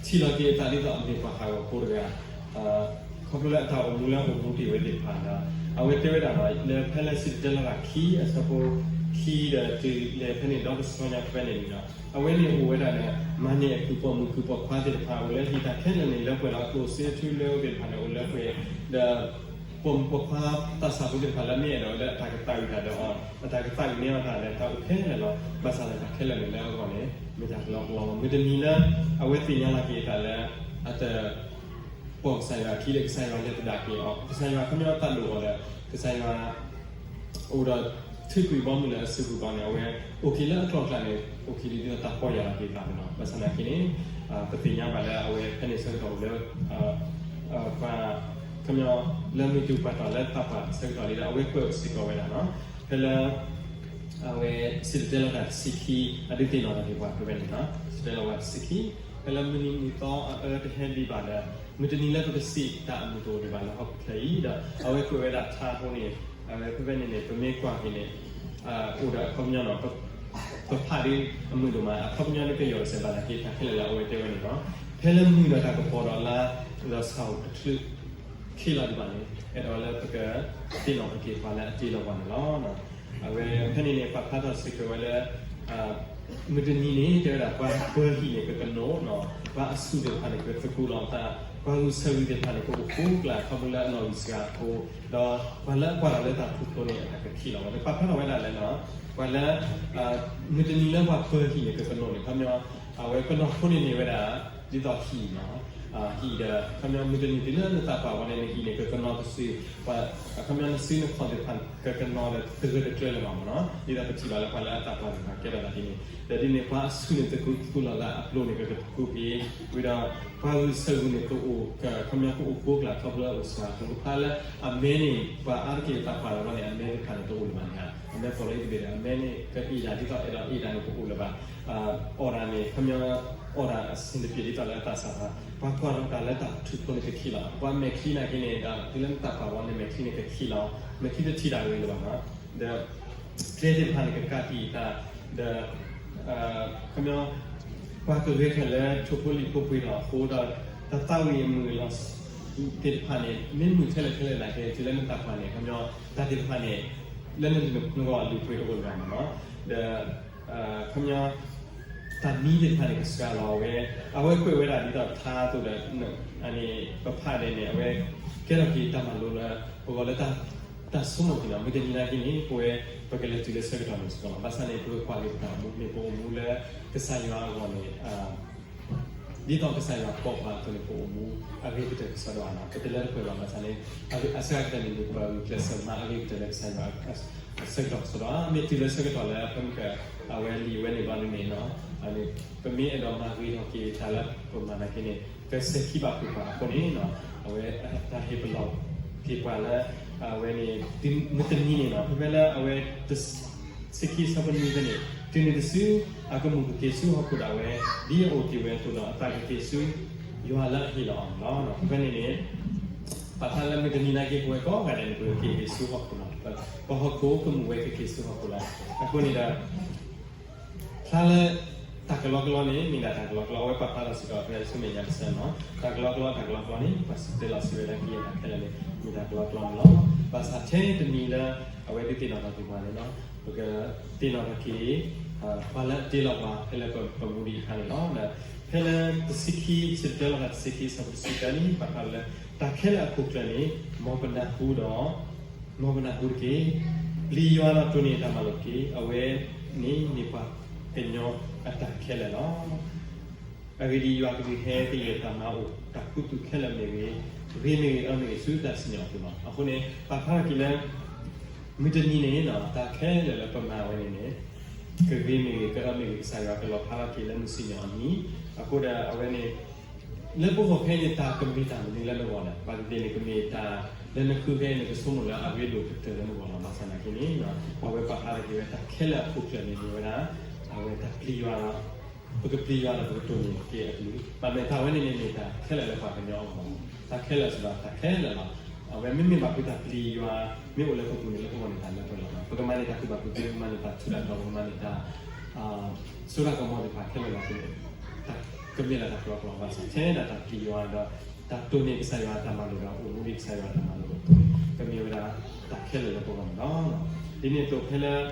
ထံၣ်လီၤက့ၤအသးဒ်သိးအမ့ၢ်ပှၤဟးဂီၤဖိတဂၤ ခီဖျိလၢအတၢ်အိၣ်မူလၢအအိၣ်မူတ့ၢ်ဝဲသ့ၣ်တဖၣ်ဒီး အဝဲတဲဝဲဒၣ်လီၤ လၢဖဲလၢစံၣ်တဲၤတဲလီၤတၢ်ခံ အဆၢဖိခံဒီးတုၤလဲၤဖဲန့ၣ်ဒီတဆၢညါဖဲန့ၣ်န့ၣ်ဒီး အဝဲန့ၣ်အိၣ်ဝဲဒၣ်လၢ မၤန့ၢ်အကုၢ်ပိာ်မုၣ်ကုၢ်ပိာ်ခွါသ့ၣ်တဖၣ် အိၣ်လၢဟံၣ်တၢ်ခဲလၢာ်န့ၣ် လၢပှဲၤဒီးအကျိၣ်စ့အထူလၢသ့ၣ်တဖၣ်န့ၣ် အိၣ်လၢပှဲၤဒီး ပိာ်မုၣ်ပိာ်ခွါသးစၢ်ဖိသ့ၣ်တဖၣ်လၢမ့ၢ်အဲၣ်ဒိးလၢအတၢ်ကသးဝံၣ်တၢ်ဒီးအီၤ အတၢ်ကသးဝံၣ်န့ၢ်အီၤတၢ်လၢတၢ်အိၣ်ခဲလၢာ်လီၤ. ဘၣ်ဆၣ်လၢတၢ်ခဲလၢာ်န့ၣ်လၢအဂီၢ်န့ၣ် မ့ၢ်တၢ်ကလီကလီလီၤ. မုၢ်တနံၤလၢ အဝဲသ့ၣ်ညါလီၤက့ၤအသးလၢ အတ ပိာ်ကစၢ်ယွၤအခံဒီး ကစၢ်ယွၤလဲၤသဒၣ်က့ၤအီၤ ကစၢ်ယွၤခီပညီသးဒိၣ်အီၤဒီး ကစၢ်ယွၤ အိၣ်ဒီးထုးကွံာ်ဘီမုၢ်လၢအစုပူၤဘီန့ၣ် အဝဲအိၣ်က့ၤလၢအကျိၤအကျဲန့ၣ် အိၣ်က့ၤဒ်သိးတၢ်ပီၢ်ယၢ်လီၤက့ၤအသးန့ၣ်လီၤ. ဘၣ်ဆၣ်သနာ်က့န့ၣ် ပသ့ၣ်ညါဘၣ်လၢအဝဲဖဲန့ၣ်ဆၢကတီၢ်အိၣ်လၢ ပှၤ ခီပညီ လၢမုၢ်တူၢ်ပှၤတီၤလၢသးပှၢ်ဆၢကတီၢ်လံဒီး အဝဲကွဲးအိၣ်စ့ၢ်ကီးဝဲဒၣ်လီၤ. ဖဲလၢ အဝဲစံၣ်တဲၤတဲလီၤတၢ်တဆံခံ အဒုးသ့ၣ်နီၣ်ထီၣ်က့ၤပှၤဖဲဖဲန့ၣ်လီၤ. စံၣ်တဲၤတဲလီၤဝဲတဆံခံ ဖဲလၢမုၢ်နံၤမုၢ်သီအအၢတဟဲဒံးဘၣ်ဒီး မုၢ်တနံၤလၢပကစံးတၢ်အမုာ်တအိၣ်ဒံးဘၣ်လၢဟီၣ်ခိၣ်ချၢအံၤဒီး အဝဲကွဲးဝဲဒၣ်ထါအဃိန့ၣ် အဝဲဖဲဖဲန့ၣ်န့ၣ် ပမ့ၢ်ကွၢ်က့ၤန့ၣ် အိၣ်ဒီးအခီပညီနီၤ ပဖးဒ်အမုာ်ဒိၣ်မး အခီပညီန့ၣ်ကယီၢ်တစဲးဘၣ်သနာ်က့ တၢ်ခဲလၢာ်လၢအဝဲတဲဝဲန့ၣ်လီၤ. ဖဲလၢမုၢ်ဒီးတၢ်ကပီၤဒီးလါ ဒီးဆၣ်အိၣ်တချုး ခံလီၤဒံးဘၣ်န့ၣ် အဲၣ်ဒိးလၢပကသ့ၣ်နီၣ်ထီၣ်က့ၤပှၤလၢအတ့လီၤပှၤန့ၣ်လီၤ. အဝဲဖဲန့ၣ်န့ၣ် ပာ်ဖျါထီၣ်စ့ၢ်ကီးဝဲလၢ မုၢ်တနံၤန့ၣ် တဲဝဲဒၣ် ပှၤပၢၤဟံၣ်န့ၣ် ကကနိး, ပှၤအစူၢ်သ့ၣ်တဖၣ်န့ၣ် ကသကူးလီၤအသး, ပှၤဂုာ်ဆၢၣ်ဂုၢ်သ့ၣ်တဖၣ်န့ၣ် ကအိၣ်ဃိကျၢ်ခီဖျိလၢအနီၣ်ဂံၢ်စှၤအဃိ, ဒီးပှၤလၢအကွၢ်တၢ်လၢတၢ်ထူးဖျိးန့ၣ် အတၢ်ကခံးလီၤဝဲ. ပာ်ဖျါထီၣ်ဝဲဒၣ်လဲၣ်နီၤ, ပှၤလၢ မုၢ်တနံၤလၢပှၤပၢၤဟံၣ်န့ၣ် ကကနိးန့ၣ် ခီပညီ အဝဲကနီၤခိန့ၣ်မ့ၢ်ဝဲဒၣ် ဒ်သိးဟံၣ်နီၤ, ဟံၣ်ဒီး ခီပညီမုၢ်တနံၤတုၤလၢနသးပှၢ်ဝဲန့ၣ် နဟံၣ်န့ၣ် ကကနီၤတစု, ပှၤ ခီပညီနစုနခီၣ်သ့ၣ်တဖၣ် ကကနီၤဒီးတဂၢၢ်တကျၢၤလၢၤဘၣ်မ့ၢ်နီၤ, ဒ်သိးပထံၣ်ဘၣ်လၢပှၤလၢအသးပှၢ်သ့ၣ်တဖၣ်ကဲထီၣ်သးဒ်န့ၣ်, ဒီးဒ်န့ၣ် ပှၤအစူၢ်န့ၣ် သကူးသကူးလီၤသးအပျိၢ်န့ၣ် ကကသကူးက့ၤ, ဝံၤဒီး ပှၤဂုာ်ဆၢၣ်ဂုာ်န့ၣ် ကအိၣ် ခီပညီကအိၣ်ဃိကျၢ်ခီဖျိလၢအိၣ်စှၤအဃိ တဖၣ်လၢအမဲန့ၣ် ပှၤအါတက့ၢ်သးပှၢ်လီၤဝဲန့ၣ် အမဲသ့ၣ်တဖၣ်န့ၣ် တအိၣ်လၢၤဘၣ်န့ၣ်ဧါ, အမဲပိာ်လၢအံၤတဘ့ၣ်ဒီး အမဲန့ၣ်ကအ့ၣ်တၢ်ဒ်သိးအဲၣ်ဒိးအ့ၣ်တၢ်န့ၣ် တအိၣ်လၢၤဘၣ် အီၣ်တၢ်န့ၣ် ခီပညီ အီၣ်တၢ်အဆင်တပြေဒ်သိးလၢအသးစၢ်ဘၣ်, ပှၤကွၢ်ထီၣ်တၢ်လၢတၢ်ထူးဖျိးန့ၣ်ကခံးလီၤ. ပှၤမဲာ်ချံနာ်က့န့ၣ်ဒီး တုၤလၢနသးပှၢ်ဝဲန့ၣ် မဲာ်ချံန့ၣ်ကခံးလီၤ, မဲာ်ချံတထံၣ်တၢ်ဂ့ၤလၢၤဘၣ်နီၤ, ဒီး ကျဲသ့ၣ်တဖၣ်န့ၣ်ကကးတံာ်အသး, ဒီး ခီပညီ ပှၤကဂဲၤထၢၣ်လၢထိၣ်ဖိလံၣ်ဖိပှ့ၤထီၣ်အဃိဒီး တၢ်သးဝံၣ်အမုာ်အလီၢ်သ့ၣ်တဖၣ်န့ၣ် မ့ၢ်မုာ်ထဲလဲၣ်ထဲလဲၣ်နာ်က့ တုၤလၢနသးပှၢ်န့ၣ် ခီပညီ တၢ်သ့ၣ်တဖၣ်န့ၣ် လၢနဂီၢ်အလုၢ်အပှ့ၤတအိၣ်လၢၤဘၣ်မ့ၢ်နီၤ, ဒီး ခီပညီ တၢ်မံသ့ၣ်တဖၣ်န့ၣ် ကစှၤလီၤဝဲ, အဝဲကွဲးဝဲဒၣ်ဒ်သိးထါအသိးဒီး န့ၣ် ပဖးဒဲးန့ၣ် အဝဲ ကဲထီၣ်က့ၤတၢ်မၤလိလၢ ပဂီၢ်လၢတၢ်ဆိကမိၣ်က့ၤနီၤ, မုၢ်တနံၤနာ်က့န့ၣ် ပဝဲ ပကလဲၤတုၤလၢဆၢကတီၢ်န့ၣ်စ့ၢ်ကီးလီၤ. ဘၣ်ဆၣ်န့ၣ် ပကကွၢ်က့ၤပတၢ်အိၣ်မူန့ၣ် ပအိၣ်မူလၢ ကစၢ်ယွၤအဂီၢ်န့ၣ် ဒ်သိးကစၢ်ယွၤကိးပှၤအသိးန့ၣ် ပအိၣ်မူအဂ့ၤကတၢၢ်ကစီဒီဧါနီၤ, ပတလၢတပှဲၤဘၣ်. ဘၣ်ဆၣ်န့ၣ် အစှၤကတၢၢ်န့ၣ် ပဂုာ်ကျဲးစၢးမၤအဂ့ၤကတၢၢ်လၢကစၢ်ယွၤအဆၢကတီၢ်ကစီဒီဧါ, မ့ၢ်တုၤလၢဆၢကတီၢ်လၢ ဖဲမ့ၢ်က အဝဲလံာ်ဝဲန့ၣ်ဘျီန့ၣ်န့ၣ်နီၤ, ပမ့ၢ်အဲၣ်ဒိးမၤဂ့ၤထီၣ်က့ၤတၢ်လၢပမၤနာ်က့န့ၣ် ကစဲးခံဘၣ်ပှဲၤပှၤအဃိန့ၣ်နီၤ, အဝဲတၢ်ဟ့ၣ်ပလီၢ် က့ၤပှၤလၢ အဝဲန့ၣ် မုၢ်တနံၤန့ၣ်လီၤ. ဖဲဖဲလၢအဝဲ တဆံခံ ဆၢဖိနွံဖဲန့ၣ်, တုၤနုၤတစု အကမူၣ်ကက့ၤဆူဟီၣ်ခိၣ်ဒၣ်ဝဲ, ဒ်အအိၣ်က့ၤဝဲအသိးဒီး အသးကက့ၤဆူ ယွၤလၢအဟ့ၣ်လီၤအီၤန့ၣ်လီၤ. ဖဲဖဲန့ၣ်န့ၣ် ပာ်ဖျါလၢမုၢ်တနံၤနာ်က့ ပဝဲကိးဂၤဒဲးန့ၣ် ပကက့ၤက့ၤဆူဟီၣ်ခိၣ်လီၤ. ပဟီၣ်ခိၣ်ကမူၣ်ဝဲကက့ၤဆူဟီၣ်ခိၣ်လီၤ. အဃိန့ၣ်ဒီး ဖျါလၢ တၢ်ကလီကလီန့ၣ် မ့ၢ်ဒၣ်တၢ်ကလီကလီ အဝဲပာ်ဖျါထီၣ်စ့ၢ်ကီးဖဲဆူမဲာ်ညါတဆၢန့ၣ်လီၤ. တၢ်ကလီကလီ တၢ်ကလီကလီန့ၣ် ပှၤစံးတဲလီၤစံးဝဲဒၣ် ကယဲၢ်တၢ်ခဲလၢာ်န့ၣ် မ့ၢ်တၢ်ကလီကလီန့ၣ်လီၤ. ဘၣ်ဆၣ်ထဲတမံၤလၢ အဝဲဒုးသ့ၣ်နီၣ်ထီၣ်က့ၤပှၤန့ၣ်လီၤ. ပကသ့ၣ်နီၣ်ထီၣ်က့ၤ ပှၤလၢအတ့လီၤပှၤ ဖဲလၢပမူဒံးအခါန့ၣ်လီၤ. ဖဲလၢတဆံခံ စံးတဲလီၤတၢ်တဆံခံ ဆၢဖိတဆံတၢန့ၣ် ပာ်ဖျါလၢ တၢ်ခဲလၢာ်အခိၣ်ကျၢၢ်န့ၣ် မ်ပနၢ်ဟူဒီး မ်ပနၢ်ဟူတက့ၢ်. ပျံၤယွၤဒီးတိၢ်န့ၢ်တၢ်မၤလိာ်တက့ၢ်. အဝဲန့ၣ်မ့ၢ်ပှၤကညီအတၢ်ခဲလၢာ်လီၤ. အဂ့ၢ်ဒ်အံၤ, ယွၤကဒုးဟဲကယဲၢ်တၢ်မၤအိၣ် တၢ်ခူသူၣ်ခဲလၢာ်မ့ၢ်ဂ့ၤ, ဂ့ၤမ့ၢ်ဂ့ၤ အၢမ့ၢ်ဂ့ၤ ဆူတၢ်စံၣ်ညီၣ်အပူၤလီၤ. အဃိန့ၣ် ပာ်ဖျါထီၣ်က့ၤလၢ မုၢ်တနံၤန့ၣ် တၢ်ခဲလၢာ်လၢပမၤဝဲန့ၣ်န့ၣ် ကဂ့ၤမ့ၢ်ဂ့ၤ ကအၢမ့ၢ်ဂ့ၤ ကစၢ်ယွၤကလီၤဖျါထီၣ်က့ၤလၢမုၢ်စံၣ်ညီၣ်အနံၤ. အဃိဒီးအဝဲန့ၣ် လၢပဂီၢ်ခဲအံၤန့ၣ် တၢ်ကမ့ၢ်တၢ်မနုၤလၢနဂီၢ်လဲၣ်. ဘၣ်သ့ၣ်သ့ၣ်န့ၣ် ကမ့ၢ်တၢ်လၢနဃုခဲအံၤန့ၣ် ကဆိကမိၣ်လၢအရ့ဒိၣ်ကတၢၢ်လၢနဂီၢ်လီၤ. ဘၣ်ဆၣ်သနာ်က့န့ၣ် အဝဲပာ်ဖျါထီၣ်က့ၤဝဲတၢ်ခဲလၢာ်အခိၣ်ကျၢၢ်န့ၣ် မ့ၢ်ဝဲဒၣ် အဝဲတၢ်ပျံၤယွၤဒီး ပကပျံၤယွၤဒီးပကတိၢ်န့ၢ်က့ၤအကလုၢ်. ဘၣ်မနုၤတၢ်ဝဲန့ၣ်န့ၣ် မ့ၢ်တၢ်ခဲလၢာ်လၢပှၤကညီအဂီၢ်, တၢ်ခဲလၢာ်စ့ၢ်ကီး တၢ်ခဲလၢာ်လီၤ. အဝဲမ့မ့ၢ်ဘၣ်ဃုာ်တၢ်ပျံၤယွၤ မ့ၢ်အိၣ်လၢပပူၤန့ၣ် လၢပဂီၢ်န့ၣ် တၢ်လၢပှဲၤလီၤ. ပကမၤန့ၢ်တၢ်ကူၣ်ဘၣ်ကူၣ်သ့, ပကမၤန့ၢ်တၢ်ထူးတၢ်တီၤ, ပကမၤန့ၢ်တၢ် စိတၢ်ကမီၤသ့ၣ်တဖၣ်ခဲလၢာ်လီၤ. ကမ့ၢ်ဒၣ်တၢ်ကလီကလီဘၣ်ဆၣ် ထဲဒၣ်တၢ်ပျံၤယွၤဒီး တၢ်တိၢ်န့ၢ်ကစၢ်ယွၤအတၢ်မၤလိာ်ဒီး အိၣ်မူဒ်ကစၢ်ယွၤအတၢ်မၤလိာ်အသိးန့ၣ် ကမ့ၢ်ဝဲဒၣ်တၢ်ခဲလၢာ်လၢပဂီၢ်န့ၣ်လီၤ. ဒ်န့ၣ်အသိးဖဲလၢ ဒ်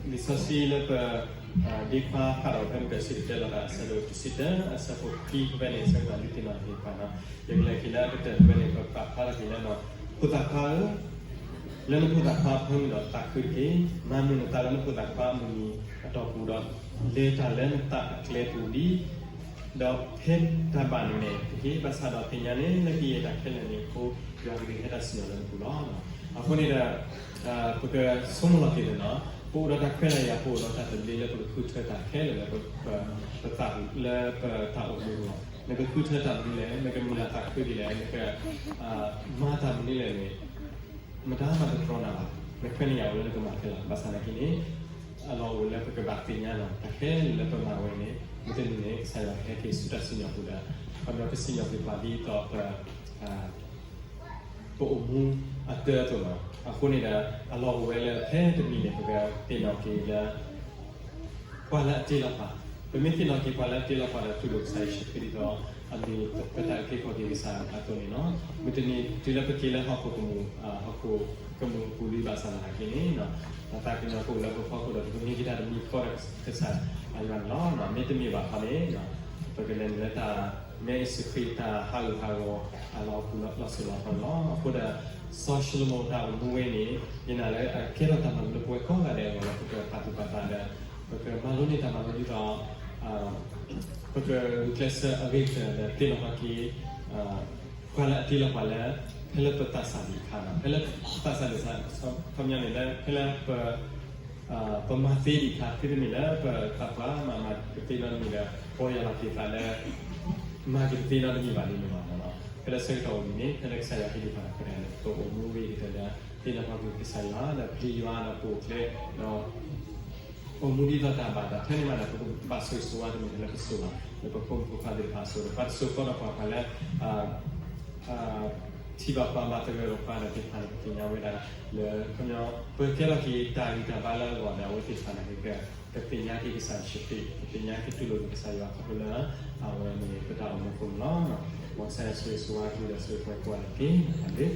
လံာ်စီဆှံလၢပ ဒ့ခွါဖးဒီးဖဲမုၢ်ကၢၢ်စံၣ်တဲၤတဲလီၤတၢ်အဆၢဒိၣ်တဆံတၢ အဆၢဖိခံဖဲန့ၣ် အဆၢကတီၢ်ဒုးသ့ၣ်နီၣ်က့ၤပှၤန့ၣ် ယကလဲၤက့ၤလၢအကတၢၢ်ဖဲန့ၣ် ပပာ်ဖျါထီၣ်က့ၤလၢ ဖိသၣ်ခွါဧၢ, လၢနဖိသၣ်ခွါအဖၢမုၢ်ဒီးသးခုတက့ၢ်. မၤမုာ်နသးလၢနဖိသၣ်ခွါအမုၢ်နံၤအတီၢ်ပူၤဒီး လဲၤတၢ်လၢနသးအကျဲပူၤလံ ဒီးဖဲတၢ်ဘၣ်နမဲာ်တက့ၢ်. ဘၣ်ဆၣ်ဒီးသ့ၣ်ညါန့ၣ် လၢကယဲၢ်တၢ်ခဲလၢာ်န့ၣ်အဃိ ယွၤကဒုးဟဲတၢ်စံၣ်ညီၣ်လၢနပူၤလီၤ. အဃိန့ၣ်ဒီး ပကဆိကမိၣ်လီၤက့ၤန့ၣ်လီၤ. ပအိၣ်ဒီးတၢ်ခွဲးတၢ်ယာ် ပအိၣ်ဒီးတၢ်သဘျ့လၢပကဃုထၢတၢ်ခဲလၢာ်လၢ ပသးလၢပတၢ်အိၣ်မူလီၤ. နကဃုထၢတၢ်မနုၤလဲၣ်, နကမုၢ်လၢ်သးခုဒ်လဲၣ်, နက မၤတၢ်မနုၤလဲၣ်န့ၣ် မတၤမၤတတြီနၤဘၣ်. နခွဲးနယာ်အိၣ်လၢနကမၤခဲလၢာ်လီၤ. ဘၣ်ဆၣ်သနာ်က့န့ၣ် အလီၢ်အိၣ်ဝဲလၢပကဘၣ်သ့ၣ်ညါလီၤ. တၢ်ခဲလၢာ်လၢပမၤဝဲန့ၣ် မုၢ်တနံၤန့ၣ် ကစၢ်ယွၤကဟဲက့ၤဆူတၢ်စံၣ်ညီၣ်ပူၤဒီး ခီဖျိကစံၣ်ညီၣ်က့ၤပှၤဒ်သိးပ ပအိၣ်မူအတၢ်အသိးလီၤ. အဃိန့ၣ်ဒီး အလီၢ်အိၣ်ဝဲလၢဖဲတမံၤန့ၣ် ပကသ့ၣ်နီၣ်က့ၤလၢ ပှၤလၢအတ့လီၤပှၤ, ပမ့ၢ်သ့ၣ်နီၣ်က့ၤပှၤလၢအတ့လီၤပှၤဒီးတူၢ်လိာ်ကစၢ်ယ့ၣ်ၡူးခရံာ်ဒ်သိး အမ့ၢ်ပတၢ်အုၣ်က့ၤခီၣ်က့ၤကစၢ်အသိးန့ၣ်လီၤ. မုၢ်တနံၤတုၤလၢပက့ၤလၢဟီၣ်ခိၣ်ကမူၣ်, ဟီၣ်ခိၣ်ကမူၣ်အပူၤလံဘၣ်ဆၣ်သနာ်က့န့ၣ် ပသးကညီၤကအိၣ်လၢပဖီခိၣ်ဒီး ပကမ့ၢ်က့ၤတၢ်တမံၤဃီဒီးကစၢ်အယွၤန့ၣ်လီၤ. မ့တမ့ၢ်ဘၣ်ခီန့ၣ် ပကလဲၤနုာ်လၢတၢ် မ့ၢ်ယ့ၣ်ၡူးခရံာ်တၢ်ဟးဂူာ်ဟးဂီၤအလီၢ်အပူၤလီၤစိၤလီၤထီန့ၣ်လီၤ. အဃိဒီး စီၤၡလိၤမိၣ်တၢ်အိၣ်မူဝဲန့ၣ် ယနာ်လၢအကဲထီၣ်တၢ်မၤလိလၢပဝဲကိးဂၤဒဲးအဂီၢ်လၢပကပာ်သူၣ်ပာ်သးဒီး ပကမၤလိန့ၢ်တၢ်မၤလိဒ်သိး ပကဂုာ်ကျဲးစၢးအဂ့ၤကတၢၢ်ဒီး သ့ၣ်နီၣ်ထီၣ်က့ၤ ပှၤလၢအတ့လီၤပှၤလၢ ဖဲလၢပသးစၢ်ဒံးအခါ, ဖဲလၢပသးစၢ်ဒံးအခါ ခီပညီန့ၣ်လၢ ဖဲလၢပ ပမၤသ့ဒံးအခါ သုတမ့ၢ်လၢပသးပှၢ်မၤမၤကသ့နီတမံၤဒီး ပီၢ်ယၢ်လီၤက့ၤသးလၢ မၤက့ၤတသ့နီတမံၤဘၣ်န့ၣ်မ့ၢ်ဘၣ်န့ၣ်လီၤ. ဖဲလၢဆၢကတီၢ်အိၣ်ဒ်န့ၣ် ဖဲလၢကစၢ်ယွၤဟ့ၣ်ဒံးပှၤတၢ်ခွဲးတၢ်ယာ်န့ၣ် ပအိၣ်မူဂ့ၤကတၢၢ်ဒီး သ့ၣ်နီၣ်ထီၣ်က့ၤကစၢ်ယွၤဒီးပျံၤယွၤဒီးပိာ်ကျဲဒီး အိၣ်မူဒ်သိးတၢ်ဘၣ်တၢ်ထဲန့ၣ်မးဒီး ပကဘၣ်ဆိၣ်ဂ့ၤဆိၣ်ဝါတမ့ၢ်ထဲလၢပစိၤဘၣ်, လၢပဖိမုၣ်ဖိခွါသ့ၣ်တဖၣ်အစိၤဒီး ပှၤတစိၤဃီဒီးပှၤလၢ ထံၣ်ဘၣ်ပှၤဘၣ်သဂၢၢ်ဒီးပှၤဒီးသ့ၣ်တဖၣ်န့ၣ် ပသ့ၣ်ညါဝဲဒၣ်လၢ ခီပညီ ပကဲထီၣ်က့ၤတၢ်ဂံၢ်တၢ်ဘါလၢအဂီၢ်ဒီး အဝဲသ့ၣ်တဖၣ်န့ၣ် ကသ့ၣ်ညါက့ၤကစၢ်ယ့ၣ်ၡူးခရံာ်, ကသ့ၣ်ညါက့ၤတူၢ်လိာ်က့ၤကစၢ်ယွၤခီဖျိလၢ အဝဲန့ၣ်ပတၢ်အိၣ်မူအဃိန့ၣ်လီၤ. မ်ကစၢ်ယွၤဆိၣ်ဂ့ၤဆိၣ်ဝါက့ၤဒီးဆိၣ်ဂ့ၤပှၤကိးဂၤဒဲးတက့ၢ်. တၢ်ဘျုး